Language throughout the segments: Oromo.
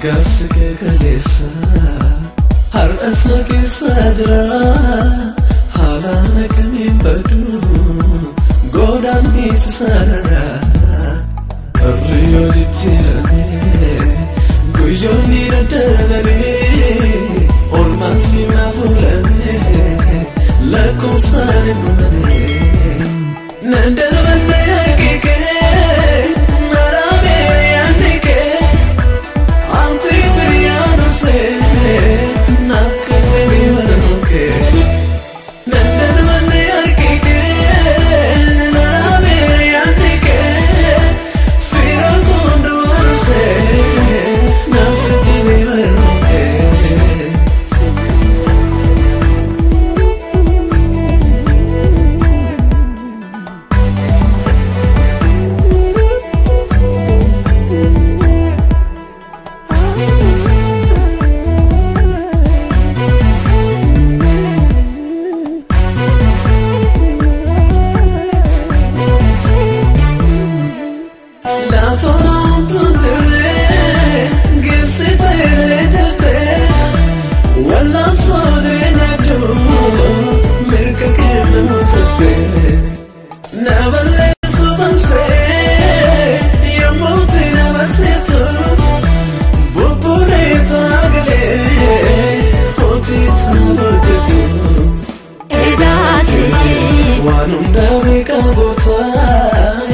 Gargaarsi kee kaleessa har'as na keessa jira haalaan akkamiin badu godaan hiisa sarara barri yoo jijjiirame guyyoonni daddarbanii oolmaan si naaf oolame lakkoofsaan hin dhumane nan darbanne harki kee maraamee yaadni kee amti firiyaa dursee naaf kennee barnoo kee nan darbanne harki kee maraamee yaadni kee fira hundumaa dursee naaf kennee barnoo kee. Lafa naantu jirre geessitee jettee wal'aansoo jireenya duu mirga kennamu saftee na balleessu fansee yommuu ti na barsiiftu bubbulee tolaa galee hojii tana hojjetu. Edaati Waan hunda beekaa goota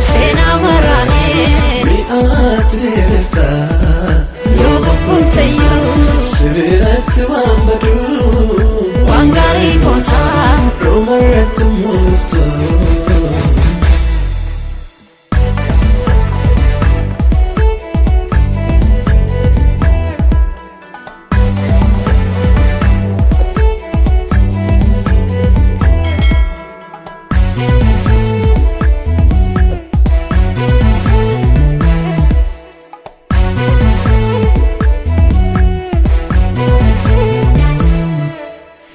seenaa maraa'ee mi'aatti deebifta. Yoo bubbulteyyuu Sibiilatti waan badu waan gaarii goota dhumarratti murtu.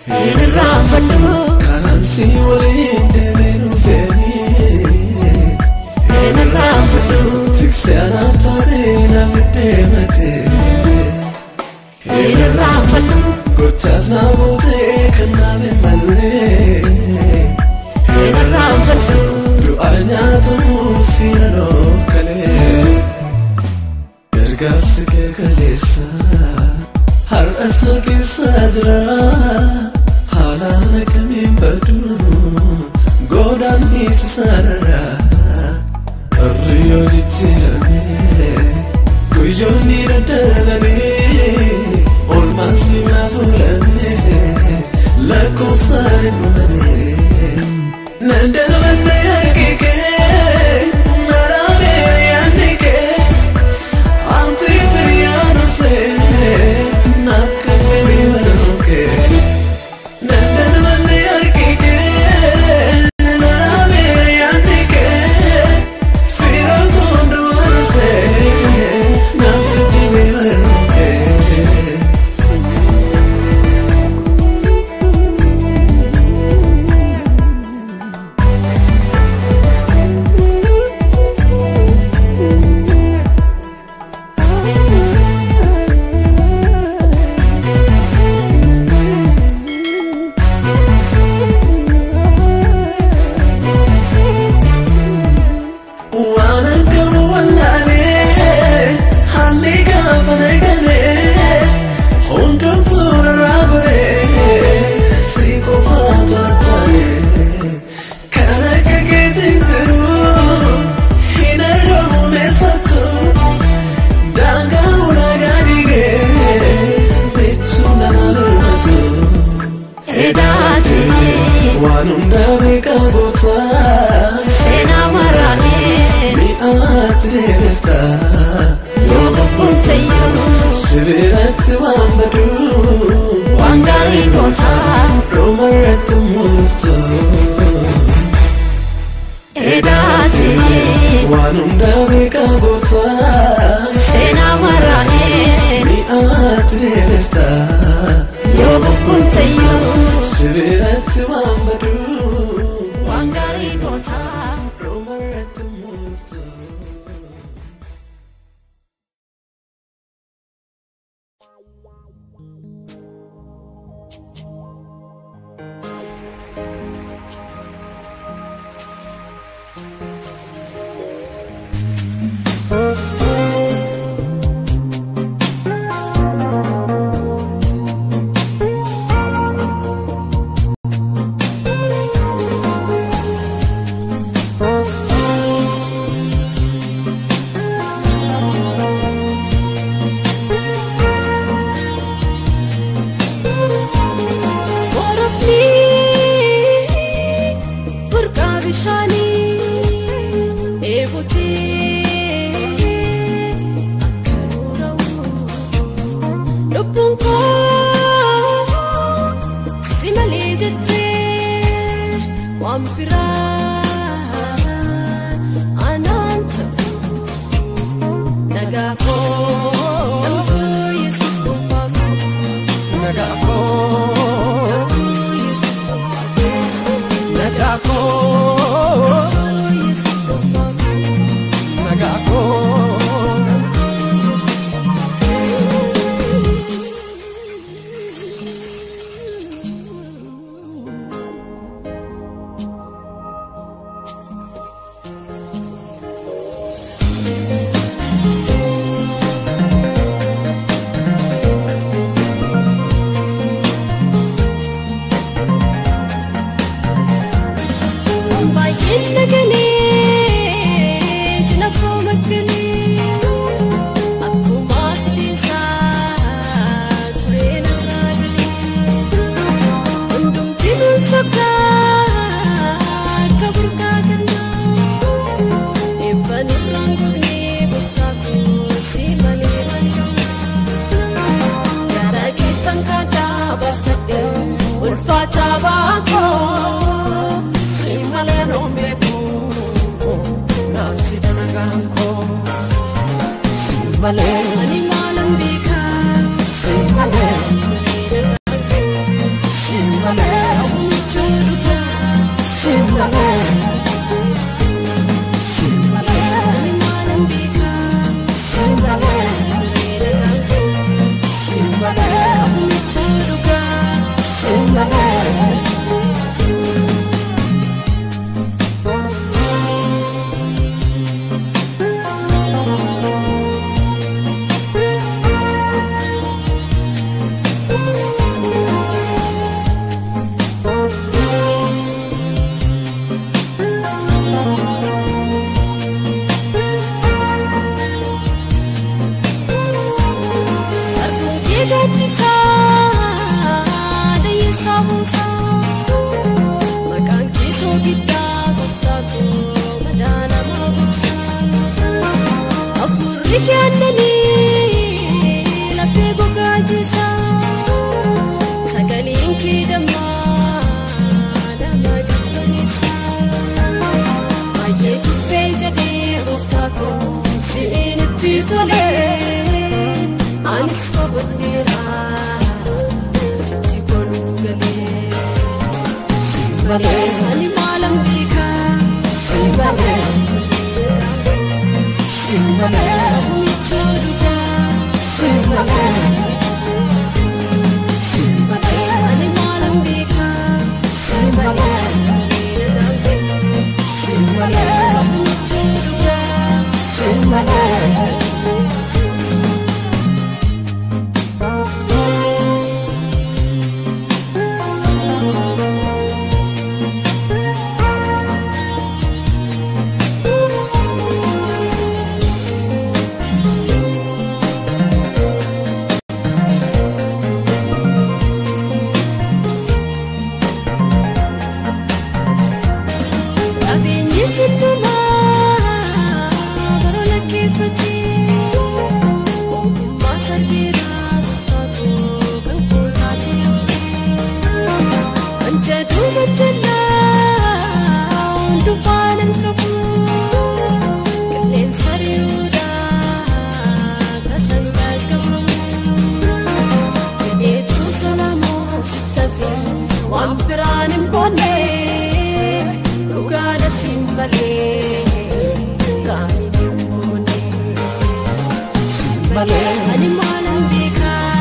Hin irraanfadhu Kanaan si waliin deemee dhufeeni hin irraanfadhu tiksee anaaf taatee namni deemate hin irraanfadhu gochaas na gootee kan naaf hin mallee hin irraanfadhu du'a nyaatamuu siina noof kalee gargaarsi kee kaleessa har'as na keessa jira haalaan akkamiin badu godaan hiisa sarara barri yoo jijjiirame guyyoonni daddarbanii oolmaan si naaf oolame lakkoofsaan hin dhumane nan darbanne harki kee maraamee yaadni kee amti firiyaa dursee naaf kennee barnoo kee nan darbanne harki kee maraamee yaadni kee fira hundumaa dursee naaf kennee barnoo kee. Waan argamu wallaalee haalli gaafa eegalee hundumtuu irraa goree si qofaatu lattaalee kan akka keetiin jiru hin argamu meessattu daangaa ulaagaa dhiigee michuu nama birmatu. Edaati Waan hunda beekaa goota seenaa maraa'ee mi'aatti deebifta. Yoo bubbulteyyuu Sibiilatti waan badu waan gaarii goota dhumarratti murtu. Edaati Waan hunda beekaa goota seenaa maraa'ee mi'aatti deebifta. Yoo bubbulteyyuu Sibiilatti waan badu waan gaarii goota. dhumarratti murtu. Ani maalan beekaa.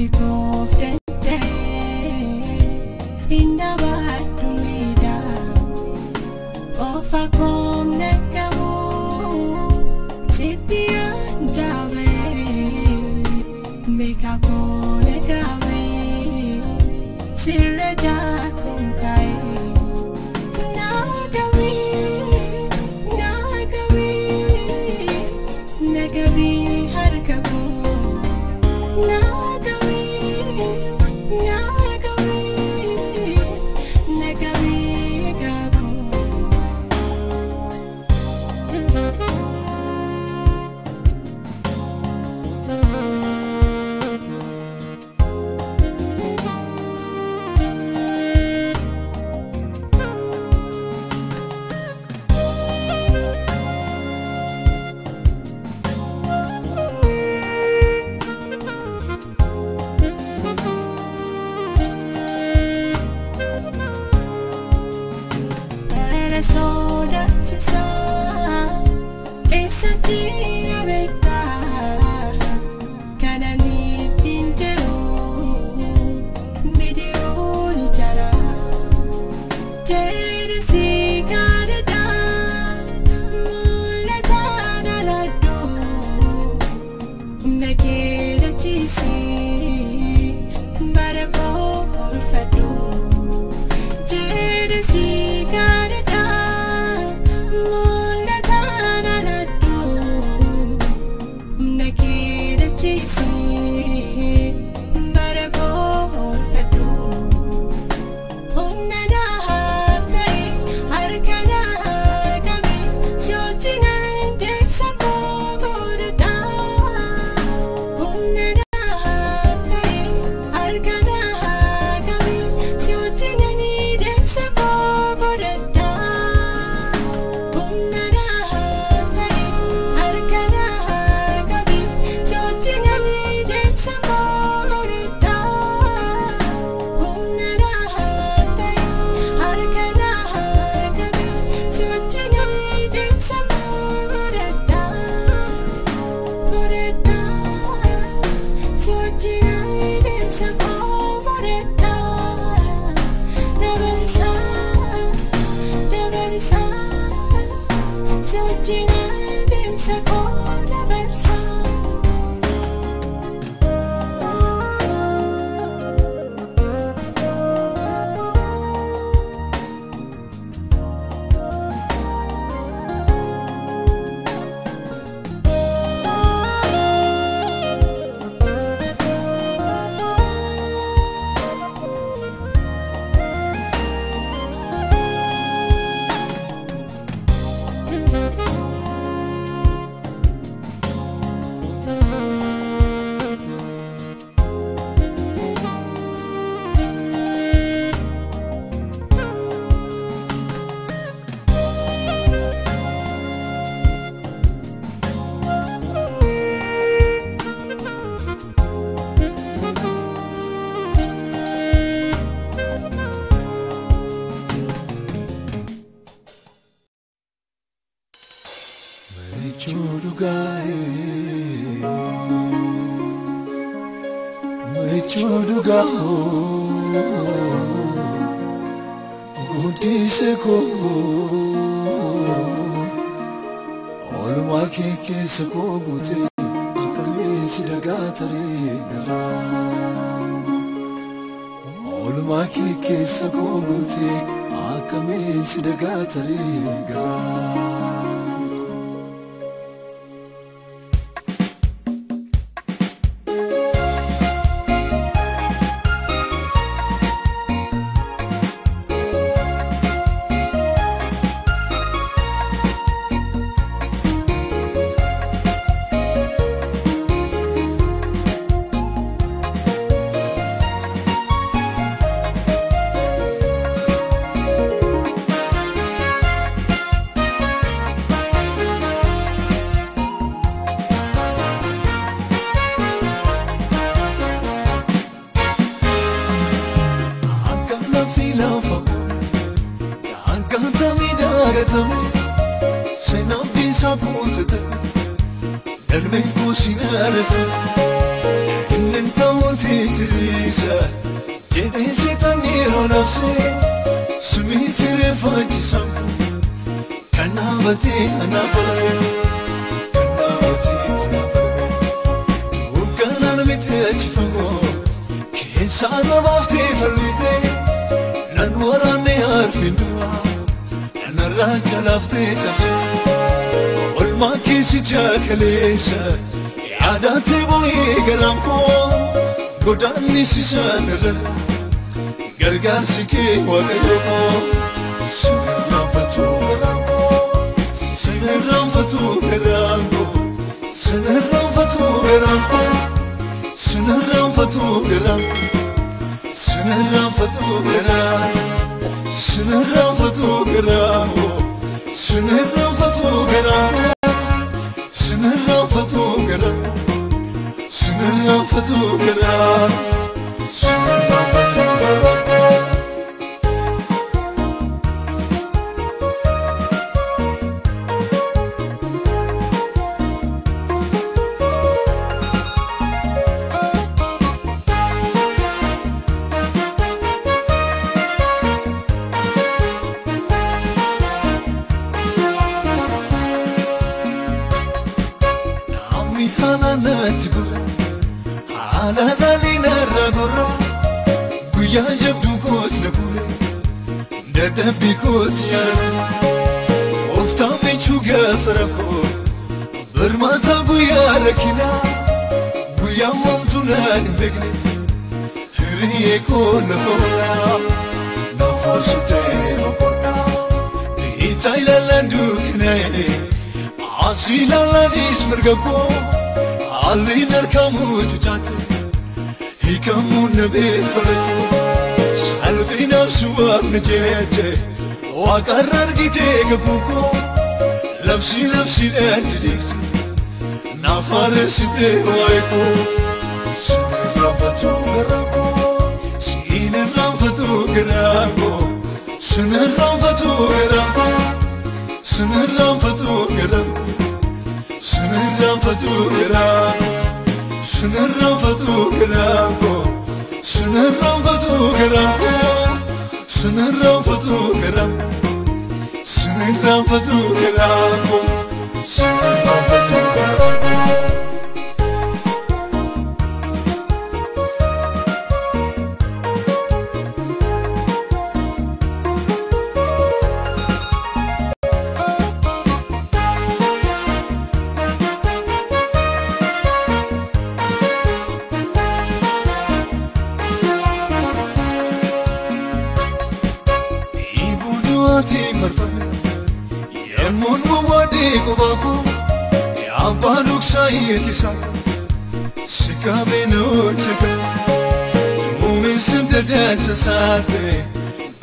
Ofi koof danda'e hin dhabaadhu miidhaa qofa koomna qabu sitti yaadabe beekaa koone qabe sirra jaakuun ka'e. Nagawi, nagawi, nagawi harka koo. Nagawi, nagawi, nagawi kako. Bara sodaachisaa eessa jira beektaa kana ittiin jiru bidiruun jara jedhisi gaariidhaa mul'ataa dhaladhu humna kee dachiisi bara koo oolfadhu. Jedhisi gaariidhaa mul'ataa dhaladhu humna kee dachiisi bara koo oolfadhu. Humna naaf ta'e harka naa qabe si wajjinan deemsa koo godhadhaa. Humna naaf ta'e harka naa qabe si wajjinan deemsa koo godhadhaa. Humna naaf ta'e harka naa qabe si wajjinan deemsa koo godhadhaa. Humna naaf ta'e harka naa qabe si wajjinan deemsa koo godhadhaa. Godhadhaa si wajjinan deemsa koo godhadhaa. Dabarsaa dabarsaa si wajjinan deemsa koo dabarsaa. Michuu dhugaa'ee, michuu dhugaa'oo, guddise koo, oolmaa kee keessa koo guutee akkamiin si dagaa taree garaa. Oolmaa kee keessa koo guutee akkamiin si dagaa taree garaa. Akka lafi lafa akkaataa miidhagatame seenaan isaa guutate galmeen koo si naarfe inni ta'uuti Tiriisa jedhee seetan yeroo labsee sumiitti reeffachiisan kan dhaabatee anaaf falme kan dhaabatee anaaf falme dukkanaan miti achi fagoo keessaa na baaftee falmitee nan waraanne harfiin du'a nanarraa jalaaftee cabsite olmaa keessi jaakaleessa yaadaatee bu'ee garaan koo. Godaanni sisaan irra gargaarsi kee waaqayyo koo sinirraanfatu garaan koo sinirraanfatu garaan koo sinirraanfatu garaan koo sinirraanfatu garaan sinirraanfatu garaan sinirraanfatu garaan koo sinirraanfatu garaan koo sinirraanfatu garaan. Sinirraanfatu garaan, sinirraanfatu garaan. Namni haala natti gurra. Alaalaalina ragorra guyyaa jabduu koos na fuule dadhabbii kooti yaadame ooftaan michuu gaafa rakkoo birmaata guyyaa rakkinaa guyyaa moomtuu naan hin beekne hiriyee koo lafa oolaa nafoositee boqonnaa dhiitaa ilaalaan dukkanaa'e as ilaalaanis mirga koo. Haalli narkamuu cucaate hiikamuu nabee falakoo salphinaaf suwaafni jeete waaqarra argitee gabuukoo labsii labsiidhaan didiigte naaf haaressitee waa'ee sinirraanfatu garaa koo sinirraanfatu garaa koo sinirraanfatu garaa koo sinirraanfatu garaa koo. Sinirraanfatu garaan sinirraanfatu garaan koo sinirraanfatu garaan koo sinirraanfatu garaan sinirraanfatu garaan koo sinirraanfatu garaan koo. Yemmuun waadee qobaakoo abbaan dhoksaa hirkisaa si qabeen hojjeta duumessi dadansa saate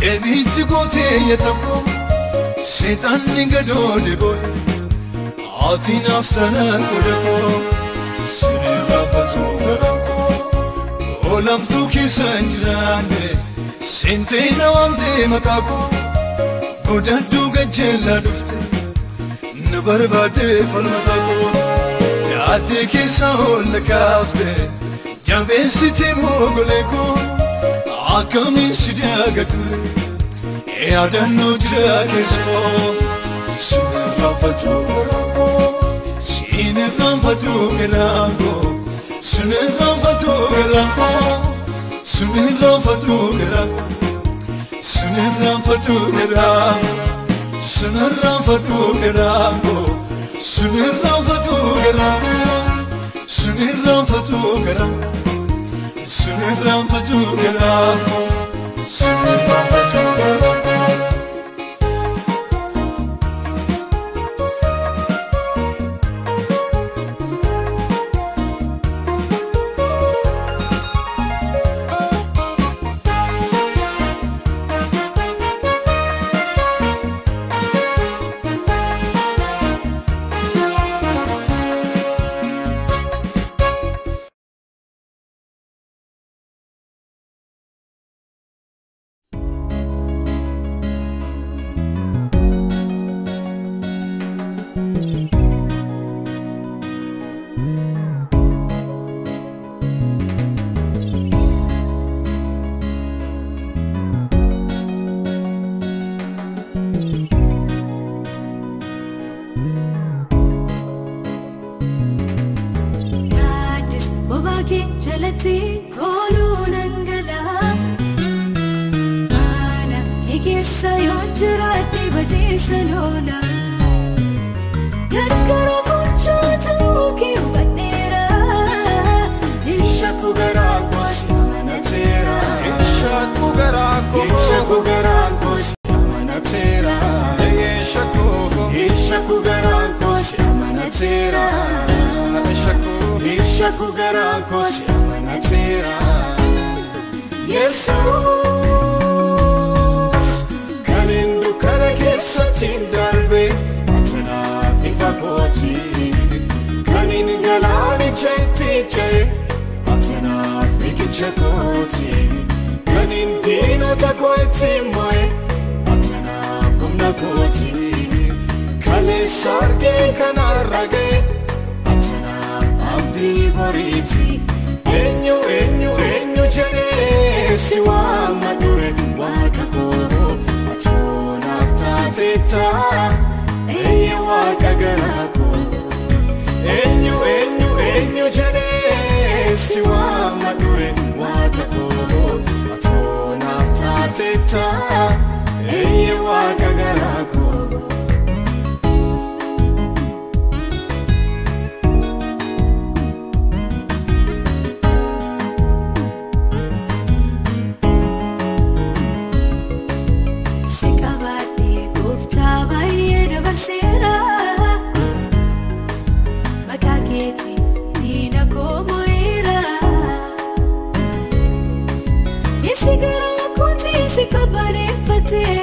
deebiitti gootee yatakoo seexanni gadoo dibooye ati naaf tanaan godhakoo sinirraanfatu garaakoo oolamtuu keessa hin jiraanne seentee na waamtee maqaakoo. Godaantuu gajjeellaa dhufte na barbaadee falmata koo daandii keessa ol na kaafte jabeessitee mogolee koo akkamiin si daagatule yaadannoo jira keessa koo sinirraanfatu garaa koo sinirraanfatu garaa koo sinirraanfatu garaa koo sinirraanfatu garaa koo. Sinirraanfatu garaan sinirraanfatu garaan koo sinirraanfatu garaan sinirraanfatu garaan sinirraanfatu garaan koo sinirraanfatu garaan koo. keessa lola. Gargaara fuuncaa ta'uu kee hubadheera. Hin shakku garaa koos amanateera. Hin shakku garaa koo. Hin shakku garaa koos amanateera. Hin shakku. Hin shakku garaa koos amanateera. Hin shakku. Hin shakku garaa koos amanateera. Yesuus kan hin dukkana keessatti hin darbe atanaaf ifa kooti. Kan hin galaanicha itti ce'e atanaaf riqicha kooti. Kan hin diinota koo itti mo'e atanaaf humna kooti. Kaleessa argee kan har'a ga'e atanaaf abdii boriiti. Eenyu eenyu eenyu jedhee si waamma dure waaqa koo atoo naaf taateetta eeyye waaqa garaa koo. Eenyu eenyu eenyu jedhee si waamma dure waaqa koo atoo naaf taateetta eeyye waaqa garaa koo. Si qabaadhee gooftaa baay'ee dabarseera. Maqaa keetiin diina koo mo'eera. Keessi garaa kootii si qabbaneeffatee.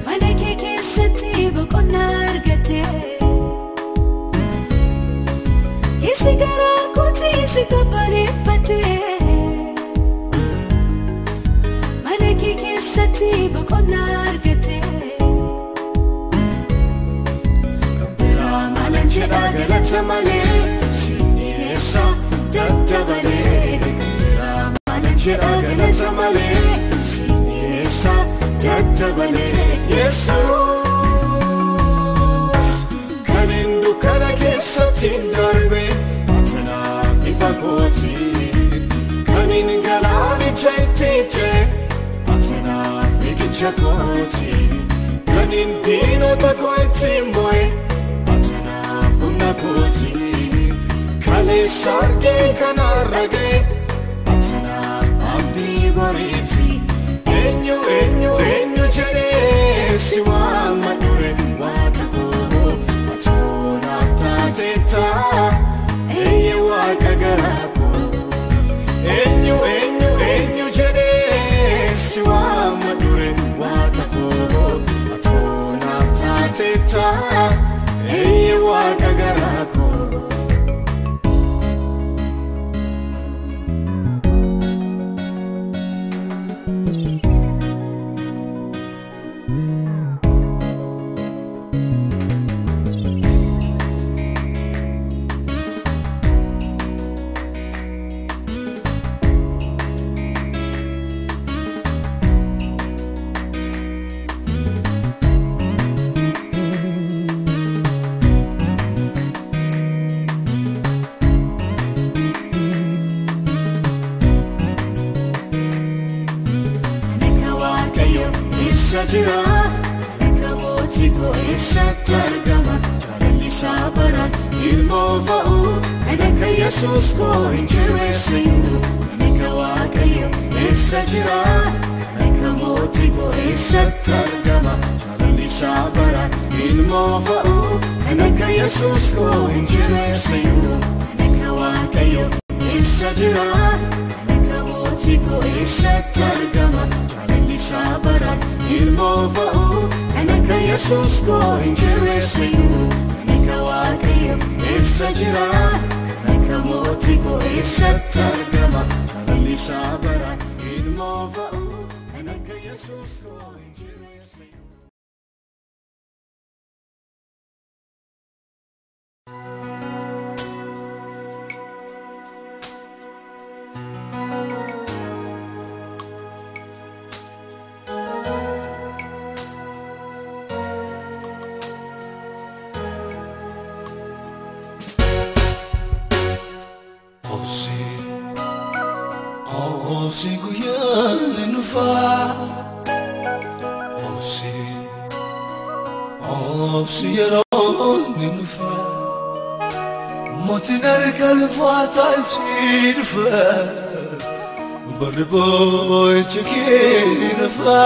Mana kee keessatti boqonnaa argatee. Keessi garaa kootii si qabbaneeffatee. Mana kee keessatti boqonnaa argatee. Biraa malan jedhaa galata malee siin dhiyeessa daddabalee. Biraa malan jedhaa galata malee siin dhiyeessa daddabalee. Yesuus kan hin dukkana keessatti hin darbe atanaaf ifa kooti. Kan hin galaanicha itti ce'e atanaaf riqicha kooti. Kan hin diinota koo itti mo'e atanaaf humna kooti. Kaleessa argee kan har'a ga'e atanaaf abdii boriiti. Eenyu eenyu eenyu jedhee si waamma dure waaqa koo atoo naaf taateetta eeyye waaqa garaa koo. Eenyu eenyu eenyu jedhee si waamma dure waaqa koo atoo naaf taateetta eeyye waaqa garaa koo. Kan akka Waaqayyo eessa jira? Kan akka mootii koo eessatti argama? Jaalalli isaa baraan ilmoo fa'u. Kan akka Yesuus koo hin jireessiyyuu. Kan akka Waaqayyo eessa jira? Kan akka mootii koo eessatti argama? Jaalalli isaa baraan ilmoo fa'u. Kan akka Yesuus koo hin jireessiyyuu. Kan akka Waaqayyo eessa jira? Kan akka mootii koo eessatti argama? Jaalalli isaa baraan ilmoo fa'u. Kan akka Yesuus koo hin jireessiyyuu. Kan akka Waaqayyo eessa jira? Kan akka mootii koo eessatti argama? Jaalalli isaa baraan ilmoo fa'u. Kan akka Yesuus koo hin jireessiyyuu. Obsi, obsi guyyaan ni dhufaa. Obsi yeroo ni dhufa mootiin harka ulfaataa si dhufa barri boo'icha kee dhufa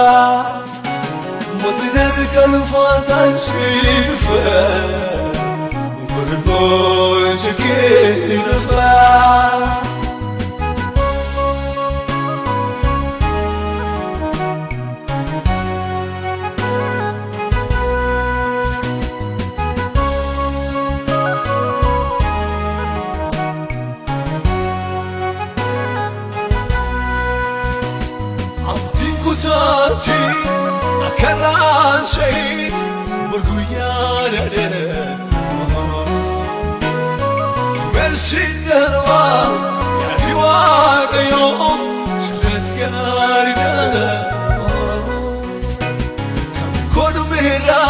mootiin harka ulfaataa si dhufa barri boo'icha kee dhufa. Akaraan burguyaarare Dumeessi darbaa yaadni Waaqayyoo sirriitti gaariidha. Kan koo dhumeera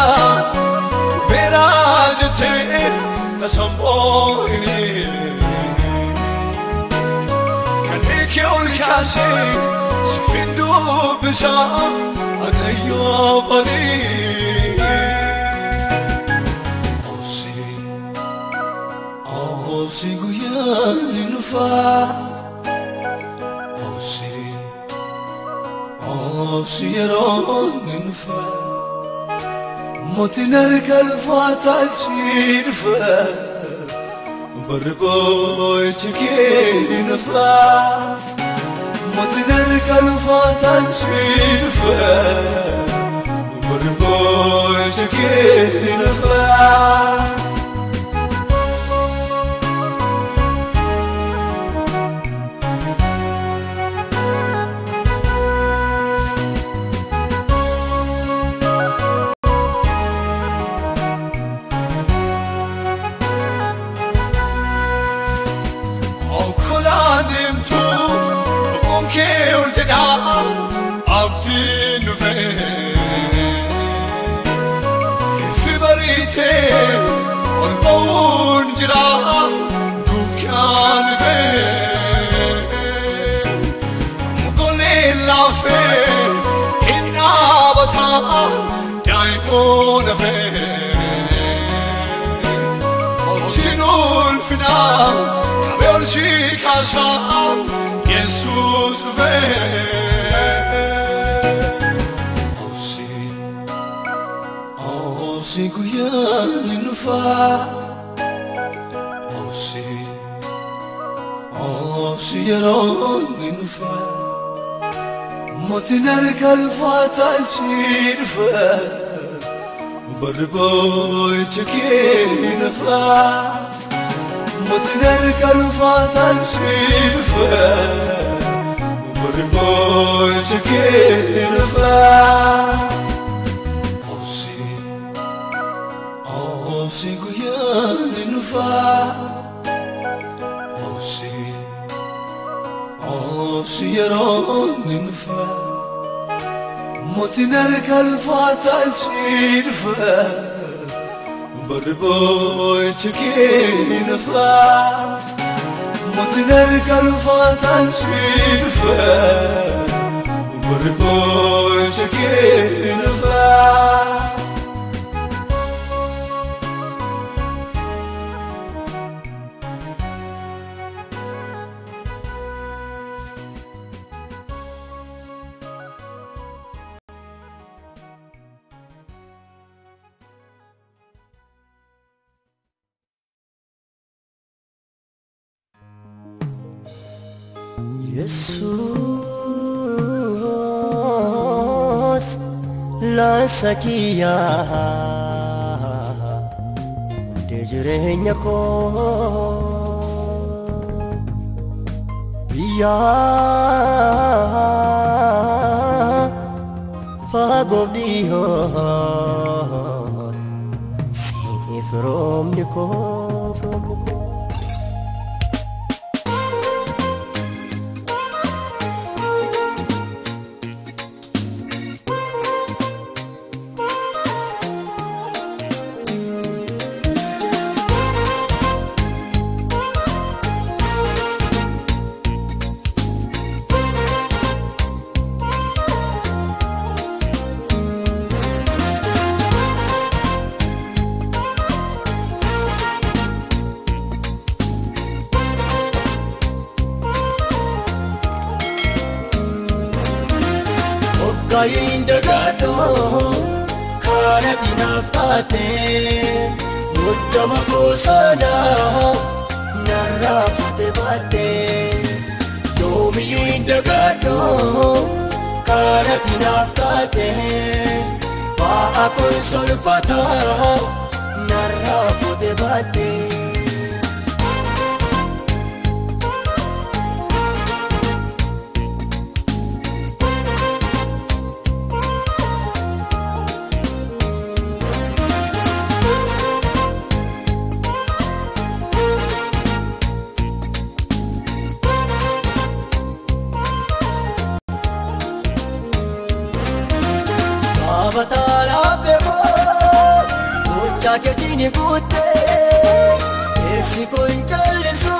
dhumeera jettee tasamboo hin kan kee ol kaasee si dubbisa. Akayo bari Obsi Obsi guyyaan ni dhufa Obsi Obsi yeroo ni dhufa mootiin harka ulfaataa si dhufa barri boo'icha kee ni dhufa mootiin harka ulfaataa si dhufa barri boo'icha kee ni dhufa. Abdiin dhufee ifi bariitee ol ba'uun jira dukkaan dhufee mukoleen laafee hin dhaabataa daa'imoon hafee olchiin ulfinaa qabee ol si kaasaa Yesuus dhufee. Obsi guyyaan ni dhufa Obsi Obsi yeroo ni dhufa mootiin harka ulfaataa si dhufa barri boo'icha kee ni dhufa mootiin harka ulfaataa si dhufa barri boo'icha kee ni dhufa. Obsi guyyaan ni dhufa Obsi Obsi yeroo ni dhufa mootiin harka ulfaataa si dhufa barri boo'icha kee ni dhufa mootiin harka ulfaataa si dhufa barri boo'icha kee ni dhufa. Yesus laansa kiyyaa hundee jireenya koo biyyaa fagoof dhiyoo siif roobni koo roobni koo. Hoggayin dagaadhoo kana dinaaf taate muddama koosanaa narraa fuute baatte. Yoomiyyuu hin dagaadhoo kana dinaaf taate ba'a kun solfataa narraa fuute baatte. Keetiin guuttee keessi kun callisu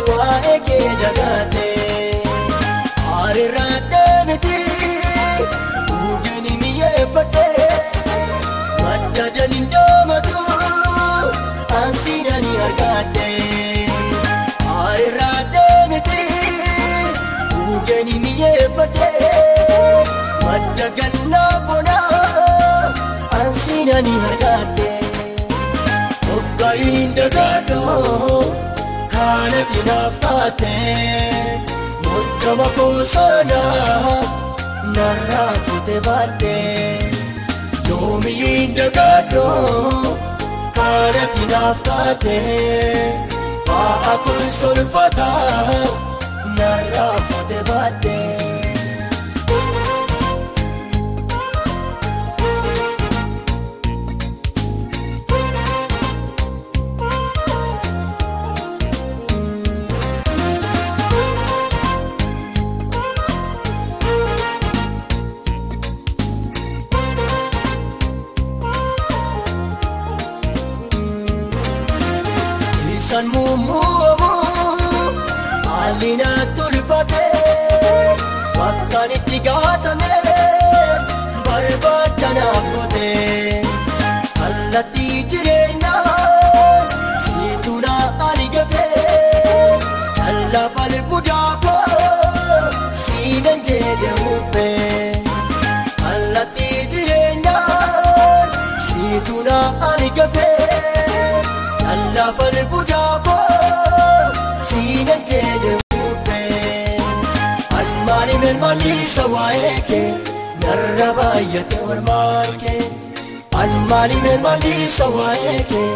waa'ee kee dagaatee aariirraa deemiti dhugeen mi'eeffadhee madda daniin doomatu ansiidhaan argadhee aariirraa deemiti dhugeen mi'eeffadhee madda gannaa bonaa. Ansiinani argadhe hoggayin dagaadhoo kana dinaaf taate muddama koosanaa narraa fuute baatte. Yoomiyyuu hin dagaadhoo kana dinaaf taate ba'a kun solfataa narraa fuute baatte. Isaan mummuumu haalli na tolfate bakkaan itti gaatame barbaacha naaf goote kallattii jireenyaa siitu na ani gafe callaa falbudaa koo siinan jedhe uufe kallattii jireenyaa siitu na ani gafe. Callaa falbudaa koo siinan jedhe uufe. Almaani melmaalisa waa'ee kee narra baay'ate olmaan kee. Almaani melmaalisa waa'ee kee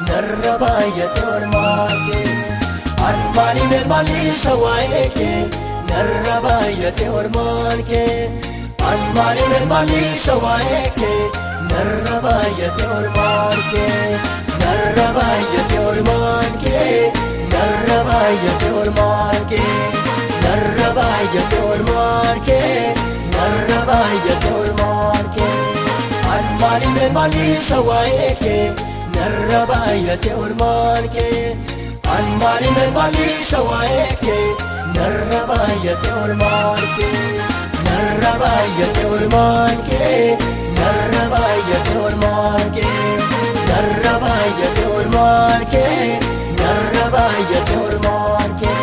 narra baay'ate olmaan kee. Almaani melmaalisa waa'ee kee narra baay'ate olmaan kee. Almaani melmaalisa waa'ee kee narra baay'ate olmaan kee. Narra baay'ate olmaan kee, narra baay'ate olmaan kee, narra baay'ate olmaan kee, narra baay'ate olmaan kee. Almaani melmaalisa waa'ee kee, narra baay'ate olmaan kee. Almaani melmaalisa waa'ee kee, narra baay'ate olmaan kee, narra baay'ate olmaan kee, narra baay'ate olmaan kee. Narra baay'ate olmaan kee, narra baay'ate olmaan kee.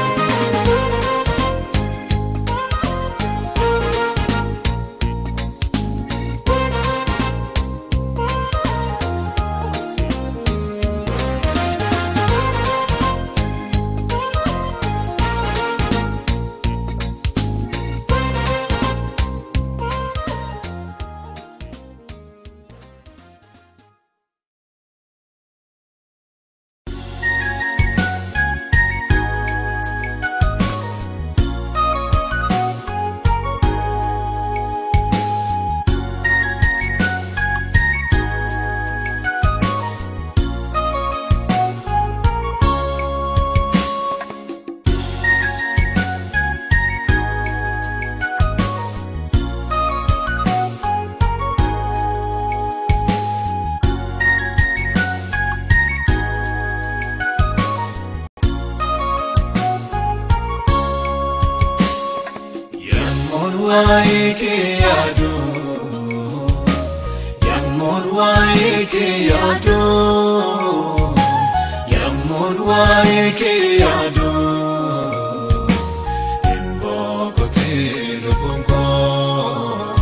Hin boqotiin lubbuun koo.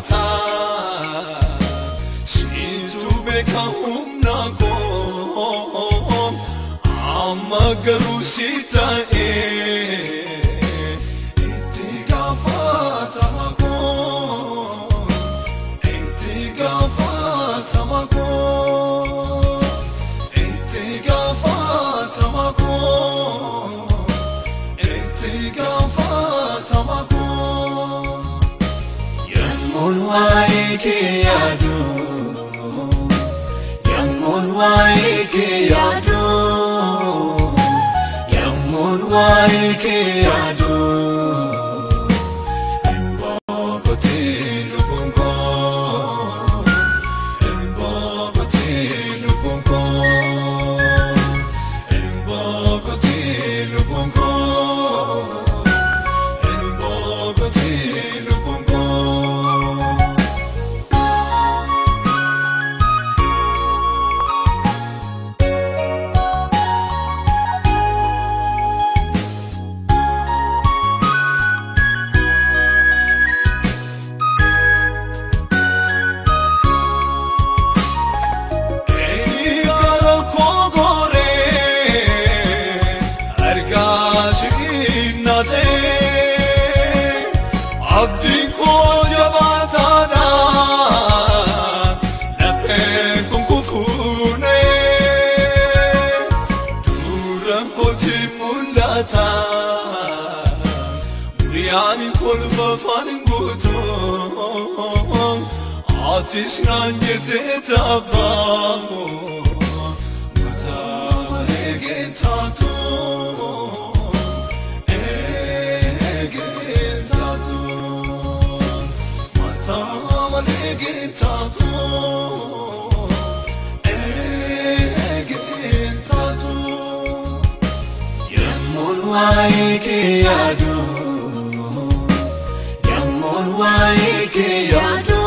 laata Siitu beeka humna koo amma garuu si ta'ee itti gaafatama koo itti gaafatama koo itti gaafatama koo itti gaafatama koo Yammuun waa'ee kee yaadu Yammuun waa'ee kee yaadu Yammuun waa'ee kee yaadu Hin boqotiin lubbuun koo hin boqotiin lubbuun koo hin boqotiin lubbuun koo hin boqotiin lubbuun koo. Gara koo goree argaa shiinatee abdiin koo jabaataadha lapheen kun kufuunee dura kooti mul'ata guyyaan kolfa afaan guutuu atis naan jettee tabbaa mataa malee taatu eegeen taatu mataa malee taatu eegeen taatu. Yammuun waa'ee kee yaadu Yammuun waa'ee kee yaadu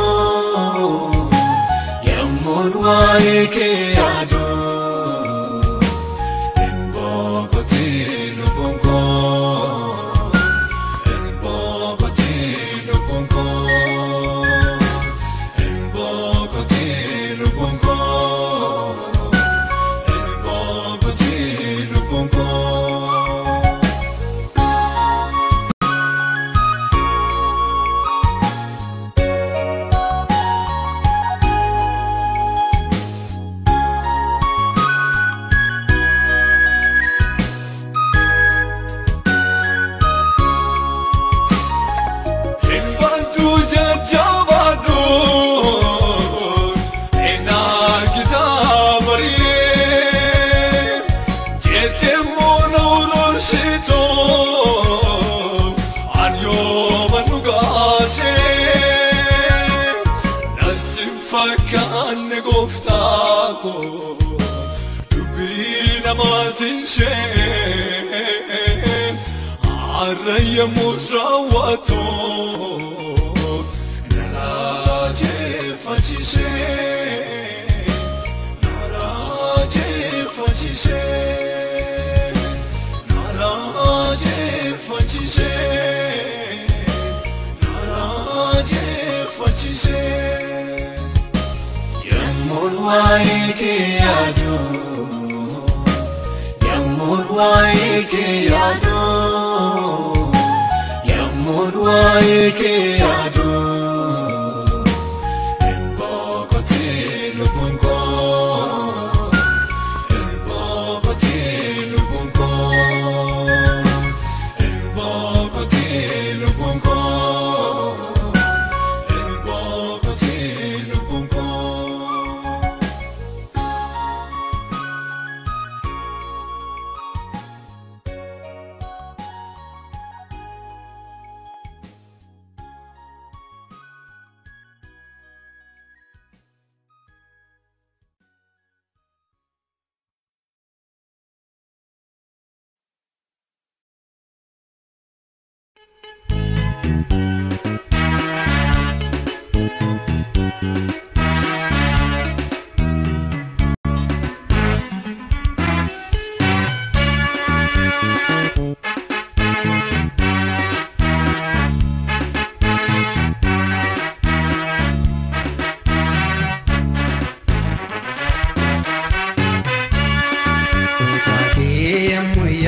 Yammuun waa'ee kee yaadu Hin boqotiin lubbuun koo hin boqotiin lubbuun koo hin boqotiin lubbuun koo hin boqotiin lubbuun koo. Hin baddu jajjabaadhu hin argitaa barii jettee moona uroorsitoo ani yooma nu gaasee natti hin fakkaanne gooftaa koo dubbii namaatiin ishee har'a yemmuu raawwatu na raajeffachiisee na raajeffachiisee na raajeffachiisee na raajeffachiisee. Yammuun waa'ee kee yaadu Yammuun waa'ee kee yaadu Yammuun waa'ee kee yaadu Hin boqotiin lubbuun koo hin boqotiin lubbuun koo hin boqotiin lubbuun koo hin boqotiin lubbuun koo.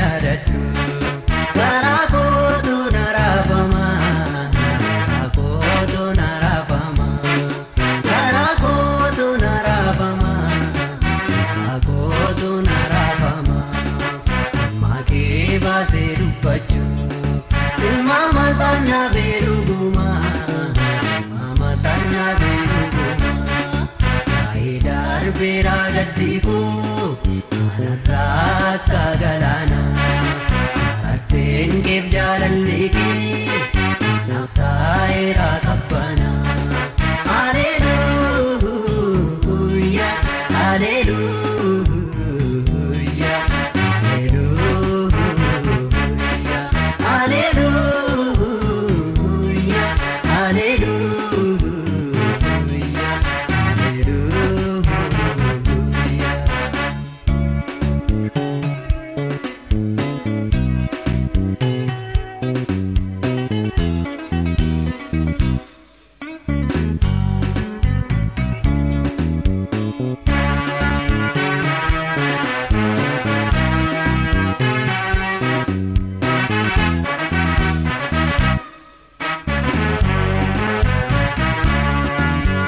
yaadadhu garaa kootu na raafama garaa kootu na raafama garaa kootu na raafama garaa kootu na raafama makee baasee dubbachuu ilmaama sana beeluguma ilmaama sana beeluguma baay'ee darbeera gaddiikoo manarraa akka galaana arteen keef jaalalli kee naaf taa'eera qabbana. Haleluuyaa haleluuyaa haleluuyaa haleluuyaa haleluuyaa haleluuyaa.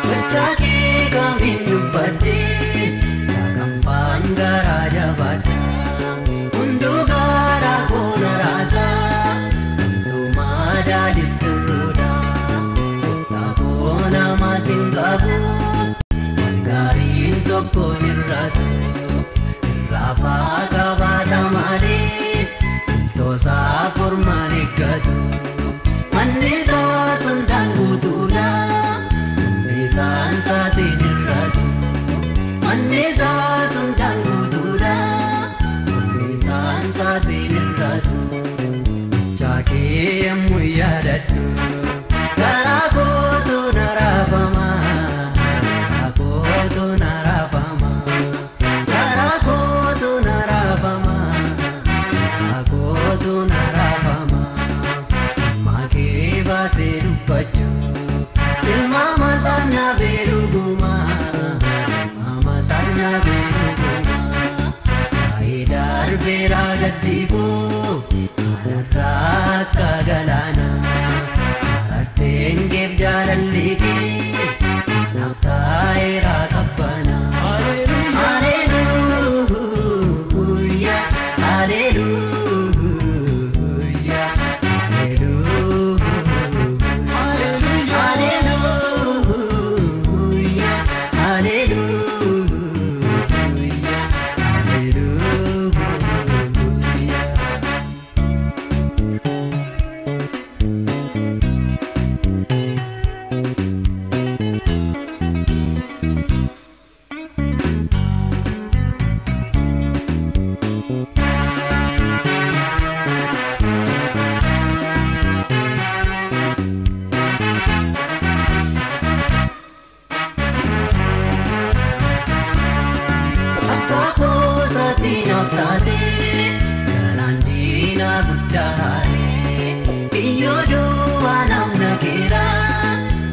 Gochaakee kamiin dubbadhee sagantaan garaa jabaadha. Hunduu garaa koona raasaa hundumaa daadhitti Gooftaa koo nama siin qabu waan gaariin tokko irraatu. Irraafaa qabaata malee toosaa furmaan eeggatu. Manni isaa sundaan guutuudha. Isaan saasin irraatu manni isaa sundaan guutuudha. Isaan saasin irraatu chaakee yemmuu yaadadhu garaa kootu na raafama garaa kootu na raafama garaa kootu na raafama garaa kootu na raafama makee baasee dubbachuu. Ilmaama sana beeluguma ilmaama sana beeluguma baay'ee darbeera gaddiikoo manarraa akka galaana arteen keef jaalalli kee naaf taa'eera qabbana. Haleluuyaa haleluuyaa haleluuyaa. Haleluuyaa haleluuyaa haleluuyaa. Abbaa koosaatiin abtaatee garaan diinaa guddaa haaree biyyoo duwwaa namna keera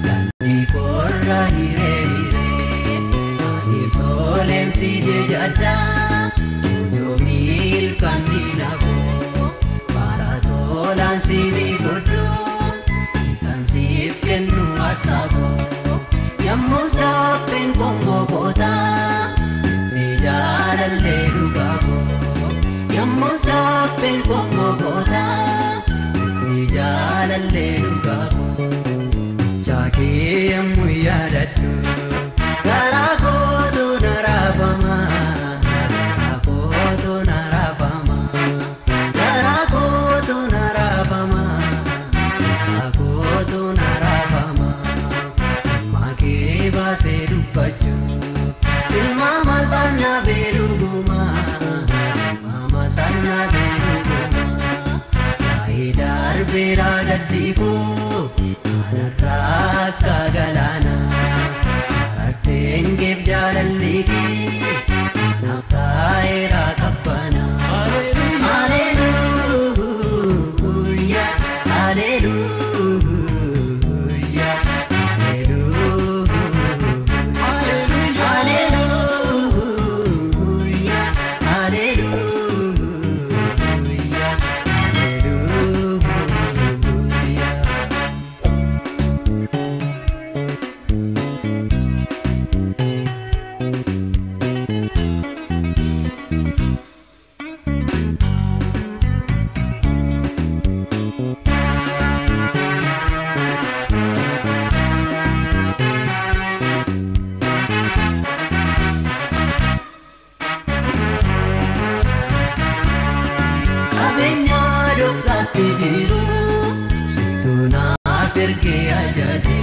daandii korra hiree hiree ani sooleensi jejadha joomii ilkaan diina koo bara tolaan sibii godhu isaan siif kennu aarsaa koo yommus laaffeen konkolaataa. Jaalallee dhugaa koo yommus laaffeen konkolaataa jaalallee dhugaa koo chaakee yemmuu yaadadhu garaa kootu na raafama garaa kootu na raafama garaa kootu na raafama garaa kootu na raafama makee baasee dubbachuu. Ilmaama sana beeluguma ilmaama sana beeluguma baay'ee darbeera gaddiikoo manarraa akka galaana arteen keef jaalalli kee naaf taa'eera qabbana. Haleluuyaa haleluuyaa haleluuyaa. Haleluuyaa. Qabeenya dhoksaatti jiru situ naaf ergee ajaje.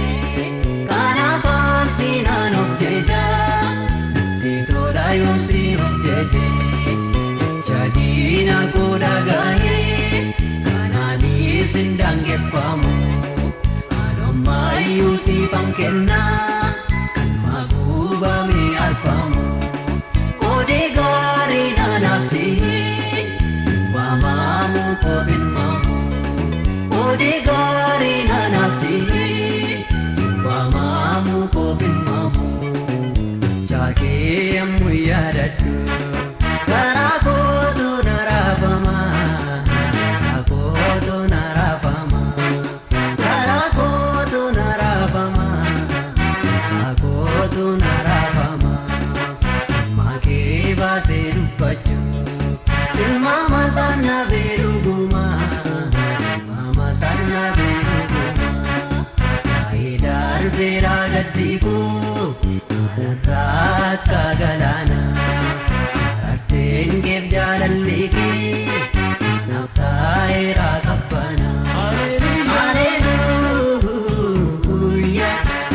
Kanaaf ansi naan of jeja, natti tola yoo si of jeje. Jecha diina koo dhagahee kanaanis hin daangeffamu. Anomaayyuu siifan kennaa kan maguubame arfamu. Koodee gaarii naanaaf sihi si waamamu koofin maamu. Koodee gaarii naanaaf sihi si waamamu koofin maamu. Jaakee ammoo yaadadhu karaa kootu na raafama. Karaa kootu na raafama. Karaa kootu na raafama. Karaa kootu na raafama. Makee baasee dubbachuu tilmaama sana beeluguma. Tilmaama sana beeluguma. Waa'ee darbeeraa gaddi koo kanarraa akka galaana. Arteen keef jaalalli kee naaf taa'eeraa qabbana. Haleluuyaa,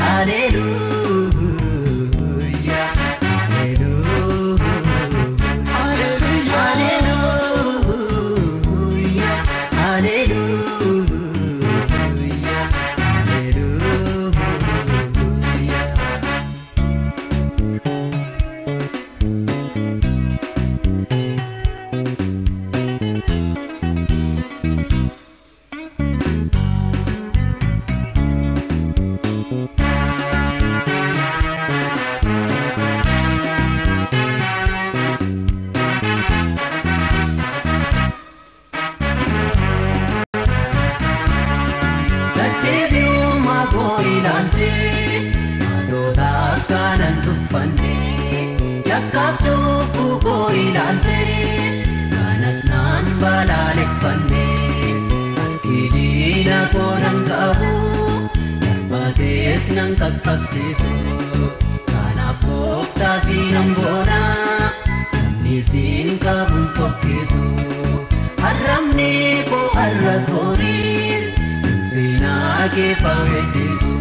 haleluuyaa, haleluuyaa, haleluuyaa, haleluuyaa, haleluuyaa. Gaddeebi'ummaa koo ilaaltee matoota akkanan tuffanne yakkaaf cubbuu koo ilaaltee kanas naan balaaleffanne harki diina koo nan qabu darbatees nan qaqqabsiisu kanaaf gooftaa fi nan boona namni siin qabuun fokkisu arrabni koo arras boriis ulfinaa kee fayyadisu.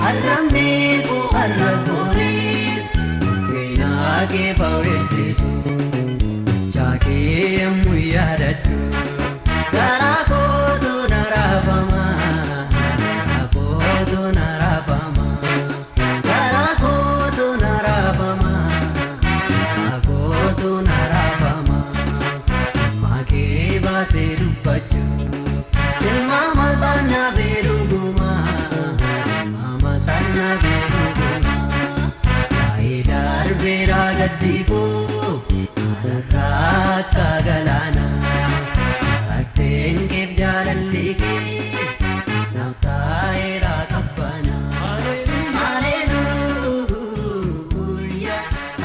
Arrabni koo arras boriis ulfinaa kee fayyadisu. Jaakee yommuu yaadadhu garaa kootu na raafama. Garaa kootu na raafama. Garaa kootu na raafama. Garaa kootu na raafama. Makee baasee dubbachuu tilmaama sana beeluguma. Tilmaama sana beeluguma. Waa'ee darbeeraa gaddi koo kanarraa akka galaana. Arteen keef jaalalli kee naaf taa'eeraa qabbana. Haleluuyaa,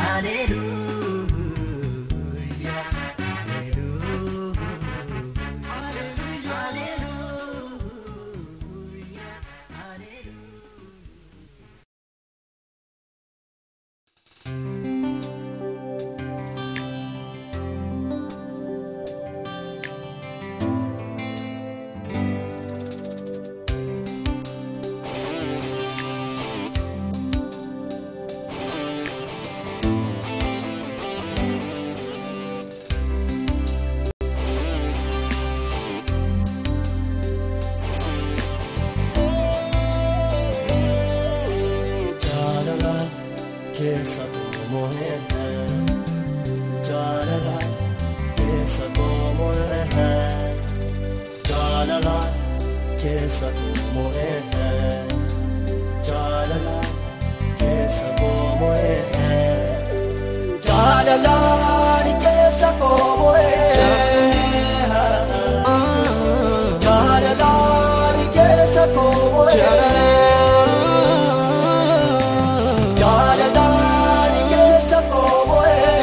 haleluuyaa, haleluuyaa, haleluuyaa, haleluuyaa. Jaalala keessa koo mo'ee, jaalala keessa koo mo'ee, jaalala keessa koo mo'ee, jaalala keessa koo mo'ee, jaalala keessa koo mo'ee, jaalala keessa koo mo'ee. Jaalala keessa koo mo'ee,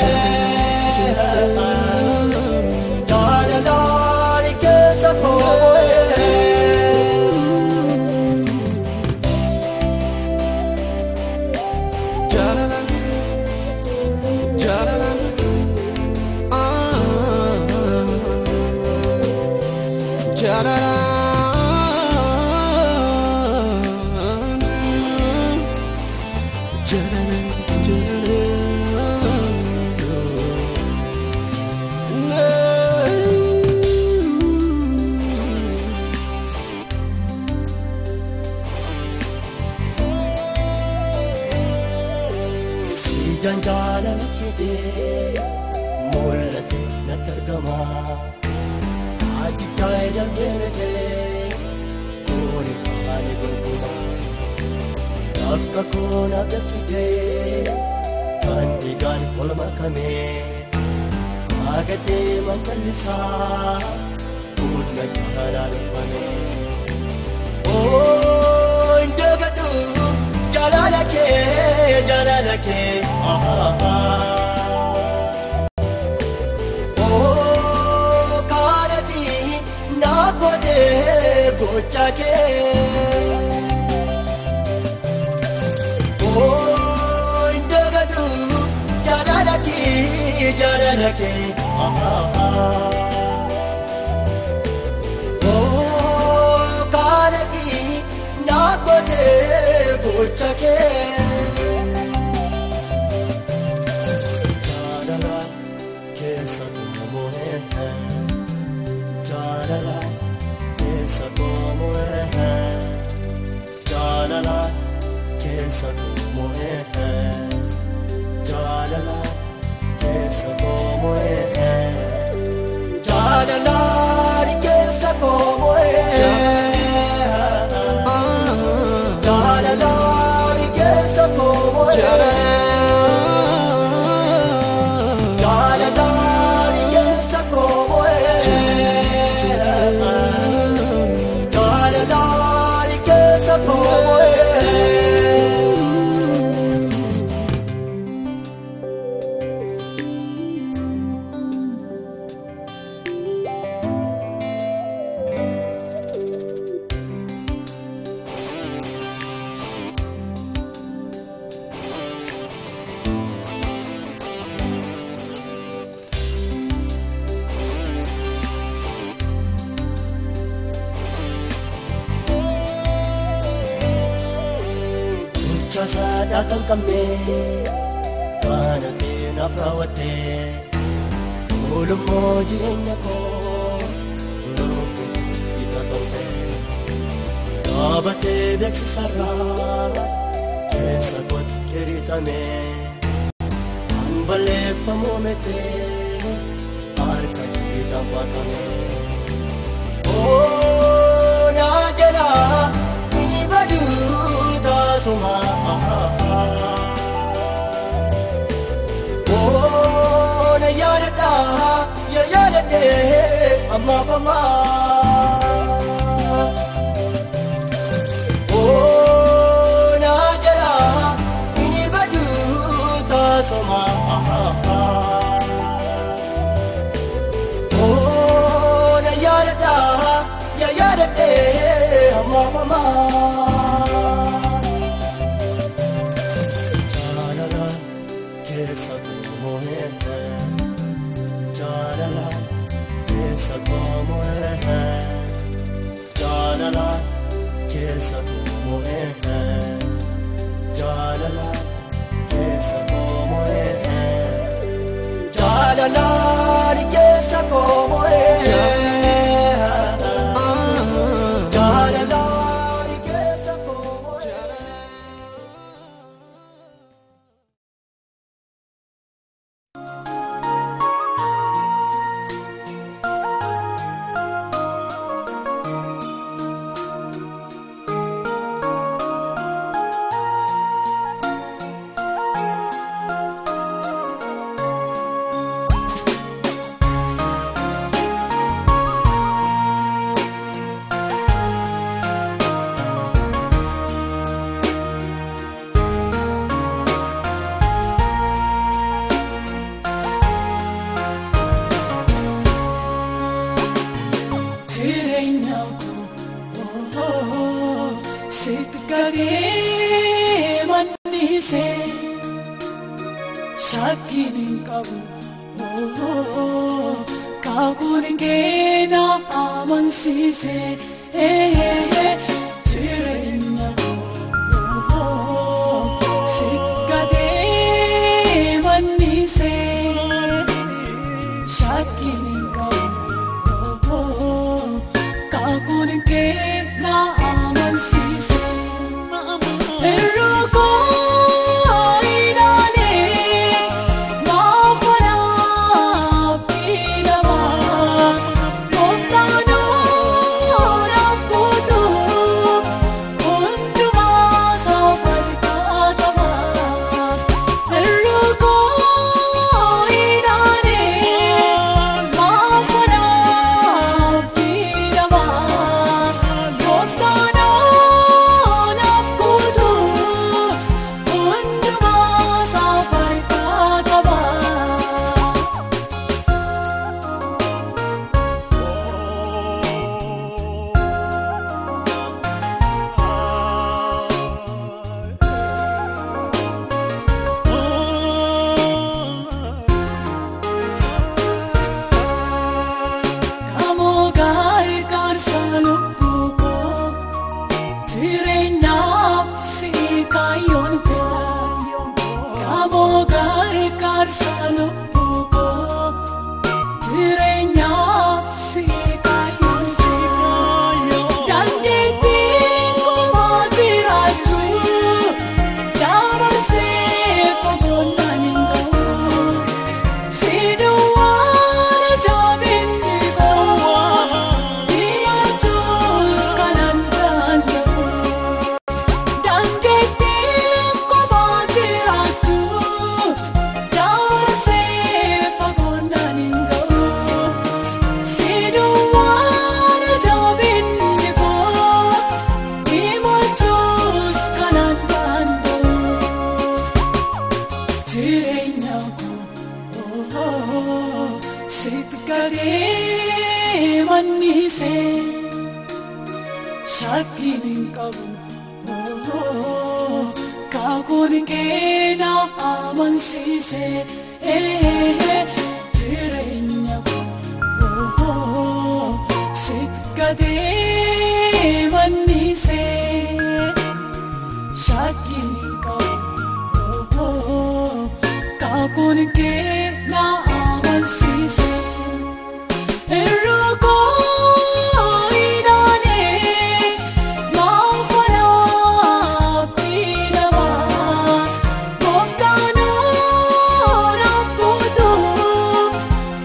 jaalala keessa koo mo'ee. Jaalala, jaalala. Siidaan jaalala keetee mul'ate natti argama. Adda darbee beekee kuni ani gurgura. Akka koona gabbitee kan dhiigaan ol makamee agadhee mancallisaa humna jaalalaa dhufamee. Oo indagadhu jaalala kee jaalala kee. Oo kaadhati naa godhee gocha kee. Oo indagadhu jaalala kee jaalala kee. Oo kaadhati naa godhee gocha kee. Jaalala keessa koomo'ee jaalala keessa koomo'ee jaalala keessa koomo'ee jaalala keessa koomo'ee jaalala keessa koomo'ee jaalala keessa koomo'ee jaalala keessa koomo'ee jaalala keessa koomo'ee. Saadhaa kan qabne kana keenaaf raawwattee oolummoo jireenya koo lubbu itti dhaabattee beeksisarraa keessa kootti qirixame kan balleeffamuu mitee harka keetaan baatame. Oo naa jalaa inni baduu taasuma. Oo na yaadadha yaa yaadadhee ammaaf ammaa. Oo na jalaa inni baduu taasuma. Oo na yaadadha yaa yaadadhee ammaaf ammaa. Jaalala keessa koomo'ee jaalala keessa koomo'ee jaalala keessa koomo'ee jaalala keessa koomo'ee jaalala keessa koomo'ee jaalala keessa koomo'ee. Jireenya koo sitti gadee mannisee shakkiin hin qabu kakuun hin keena amansiise. Jireenya koo sitti gadee mannise shakkiin hin qabu kakuun kee na amansiise. Irrukoo ilaalee maafanaaf dhiiramaa gooftaan naaf guutuu hundumaa safarkaa qaba. Irrukoo ilaalee maafanaaf dhiiramaa gooftaan naaf guutuu hundumaa safarkaa qaba. Kamoo gargaarsa lubbuu koo jireenyaaf si kaayyoon koo. Kamoo gargaarsa lubbuu koo jireenyaaf si kaayyoon koo. Dandeettiin kophaa jiraachuu dabarsee boqonnaan hin ga'u. Siduwwan jabinni koo dhiyaatus kanan danda'u. Dandeettiin kophaa jiraachuu dabarsee boqonnaan hin ga'u. Siduwwan jabinni koo dhiyaatus kanan danda'u. Jireenya koo sitti gadee mannise shakkiin hin qabu kakuun kee na amansiise. Jireenya koo sitti gadee mannise shakkiin hin qabu kakuun kee na amansiise. Irrukoo ilaalee maafanaaf dhiiramaa gooftaan naaf guutuu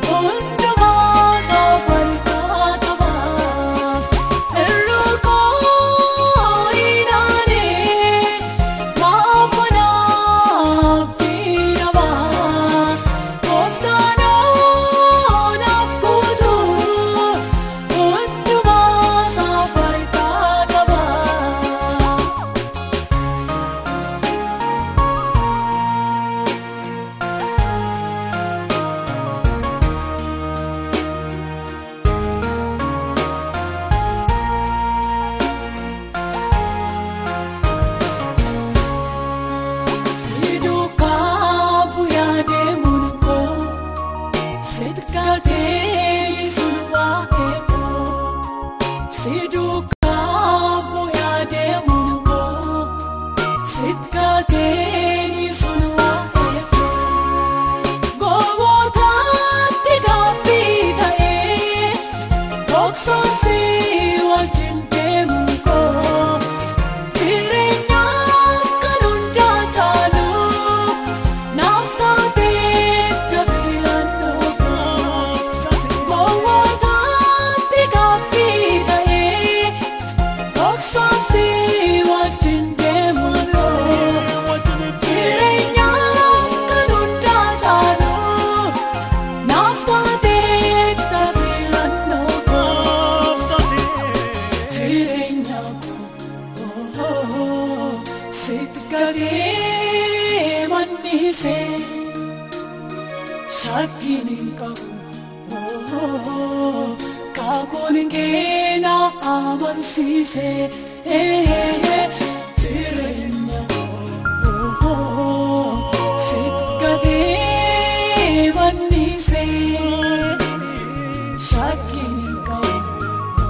hundumaa safarkaa qaba. Irrukoo ilaalee maafanaaf dhiiramaa gooftaan naaf guutuu hundumaa safarkaa qaba. Si duukaa bu'aa deemuun koo sitti gadee sun waa'ee koo. Si duukaa bu'aa deemuun koo sitti gadee sun waa'ee koo. Gowwootaatti gaaffii ta'ee dhoksaan si wajjin deemuun koo. Jireenyaaf kan hundaa caalu naaf taatee filannoo koo. Gowwootaatti gaaffii ta'ee dhoksaan si wajjin deemuun koo. Jireenyaaf kan hundaa caalu naaf taatee filannoo koo. Jireenya koo sitti gadee mannise shakkiin hin qabu kakuun kee na amansiise. Jireenya koo sitti gadee mannise shakkiin hin qabu.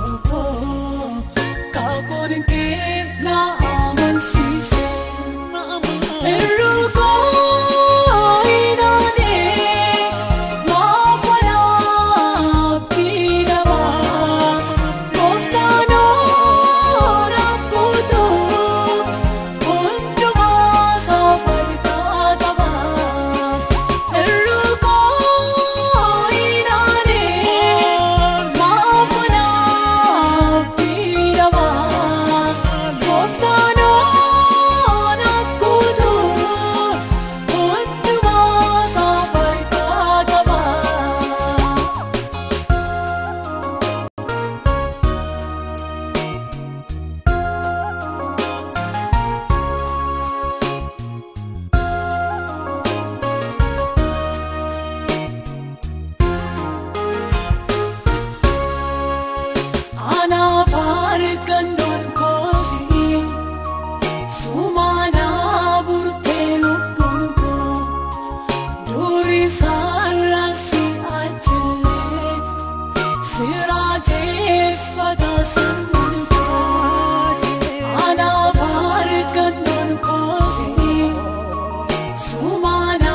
argannoon koosi sumaana burtee lubbuun koo durii sararsi achillee siraajeeffata sammuun koo anaaf argannoon koosi sumaana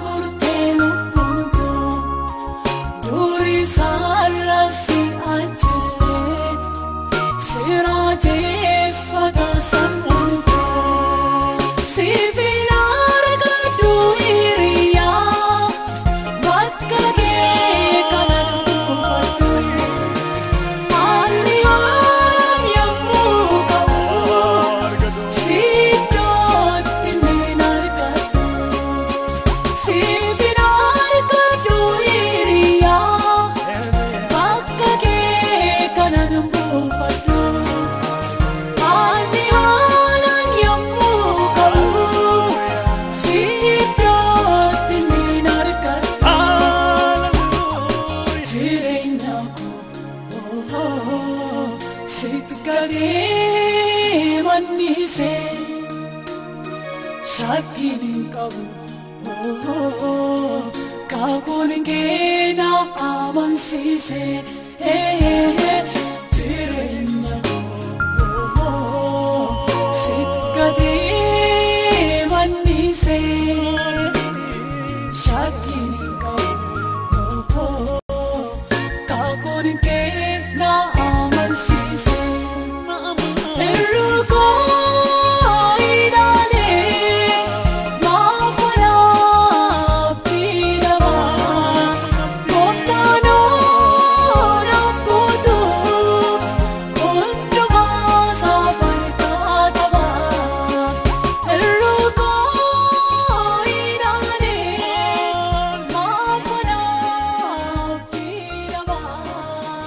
burtee lubbuun koo durii sararsi achillee siraajeeffata sammuun koo siifin argadhu hiriyaa bakka kee kanan buufadhu haalli haaraan yommuu ka'u si iddootti niin argadhu siifin argadhu hiriyaa bakka kee kanan buufadhu haalli haaraan yommuu ka'u si iddootti niin argadhu. Jireenya koo sitti gadee mannisee shakkiin hin qabu kakuun kee na amansiisee jireenya koo sitti gadee mannisee shakkiin hin qabu kakuun kee na amansiisee. Irrukoo ilaalee maafanaa biiramaa gooftaanoo naaf guutuu hundumaa safarkaa qaba. Irrukoo ilaalee maafanaa biiramaa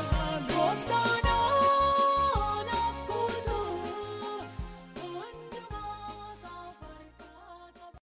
gooftaanoo naaf guutuu hundumaa safarkaa qaba.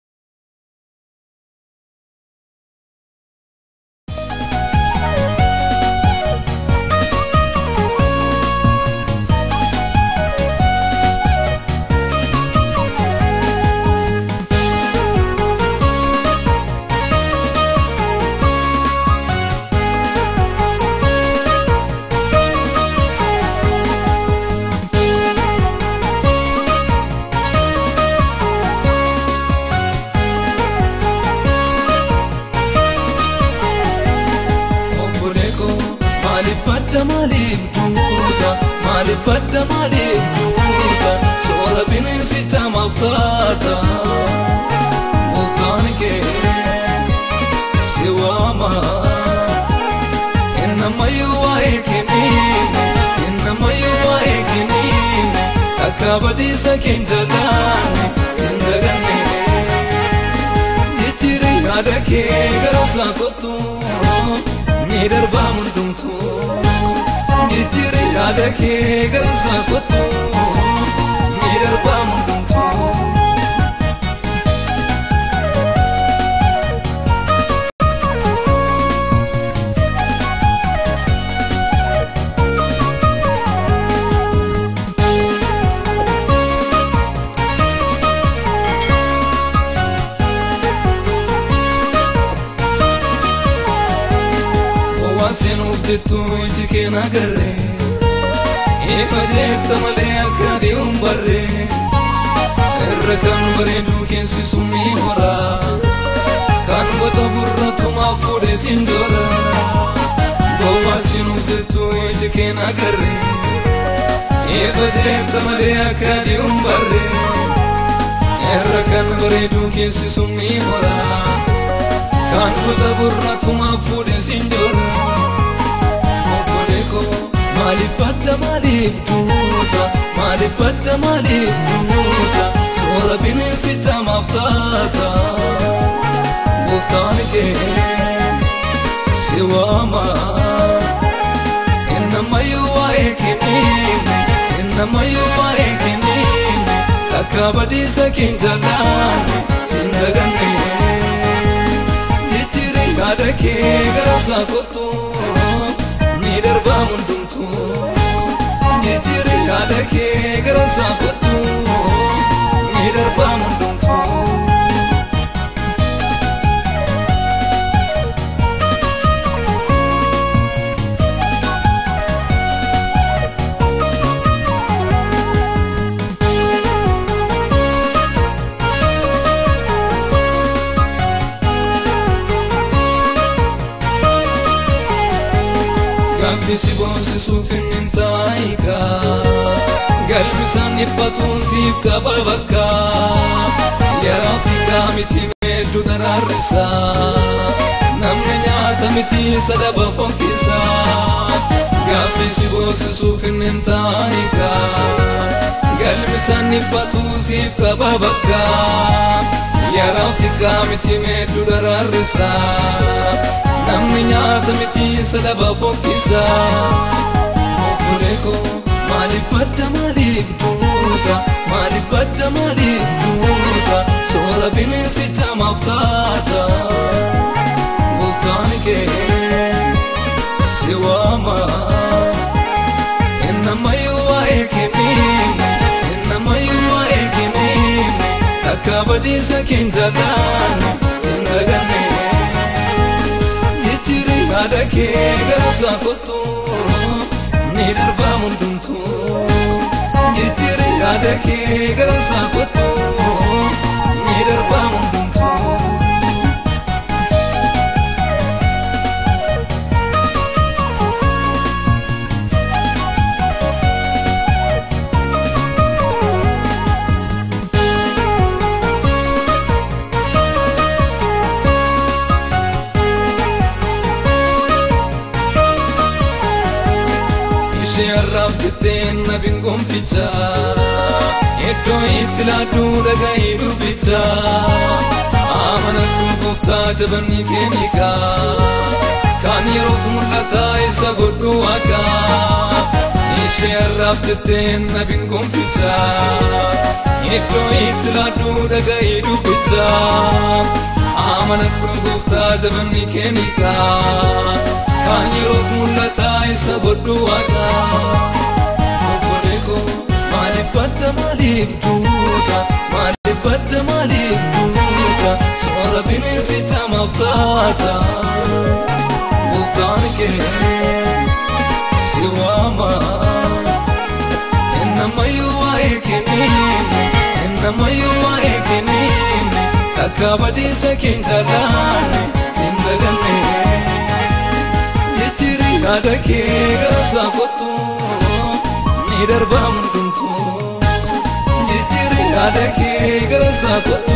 Obbolee koo maaliif badda maaliif duuta maaliif badda maaliif duuta soora bineensicha maaf taata gooftaan kee si waama innamayyuu waa'ee kenniine innamayyuu waa'ee kenniine akka badiisa keenya taane sin daganne. Jijjiirri yaada kee gara isaa kottu ni darbaa hundumtu. Jijjiirri yaada kee gara isaa kottu ni darbaa hundumtu. Waan seenuuf jettu iji kee na agarre ifa jetta malee akka aduun barre irra kan bareedu keessi summii hora kan bota burratumaaf fuudhee siin dora. Waan seenuuf jettu iji kee na agarre ifa jetta malee akka aduun barre irra kan bareedu keessi summii hora kan bota burratumaaf fuudhee siin dora. Obbolee koo maaliif badda maaliif duuta maaliif badda maaliif duuta soora bineensicha maaf taata gooftaan kee si waama innamayyuu waa'ee kenniine innamayyuu waa'ee kenniine akka badiisa keenya taane sin daganne. Jijjiirri yaada kee gara isaa kottu ni darbaa hundumtu. Jijjiirri yaada kee gara isaa kottu ni darbaa hundumtuu. Gaabbii si boonsisuuf inni hin taayikaa galmi isaan dhiphatuun siif qaba bakka yeroo xiqqaa miti meedduu daraarrisa namni nyaata miti sadaba fonkisa gaabbii si boonsisuuf inni hin taayikaa galmi isaan dhiphatuun siif qaba bakka yeroo xiqqaa miti meedduu daraarrisa. Namni nyaata miti sadaba fokkisa. Obbolee koo maaliif badda maaliif duuta maaliif badda maaliif duuta soora bineensicha maaf taata gooftaan kee si waama innamayyuu waa'ee kenniine innamayyuu waa'ee kenniine takka badiisa keenya jaalaanne sin daganne. Yaada kee gara isaa kottu ni darbaa hundumtuu. Jijjiirri yaada kee gara isaa kottu ni darbaa hundumtuu. Ishee arraaf jetteen nafin gonficha iddoo itti laaduu dhaga'ii dubbicha amanadhu gooftaa jabanni keenikaa kan yeroof mul'ataa isa godhu akka ishee arraaf jetteen nafin gonficha iddoo itti laaduu dhaga'ii dubbicha amanadhu gooftaa jabanni keenikaa kan yeroof mul'ataa isa godhu waaqa. Obbolee koo maaliif badda maaliif duuta maaliif badda maaliif duuta soora bineensicha maaf taata gooftaan kee si waama innamayyuu waa'ee kenniine innamayyuu waa'ee kenniine takka badiisa keenya jaalaanne sin daganne. Yaada kee gara isaa kottu ni darbaa hundumtuu. Jijjiirri yaada kee gara isaa kottu.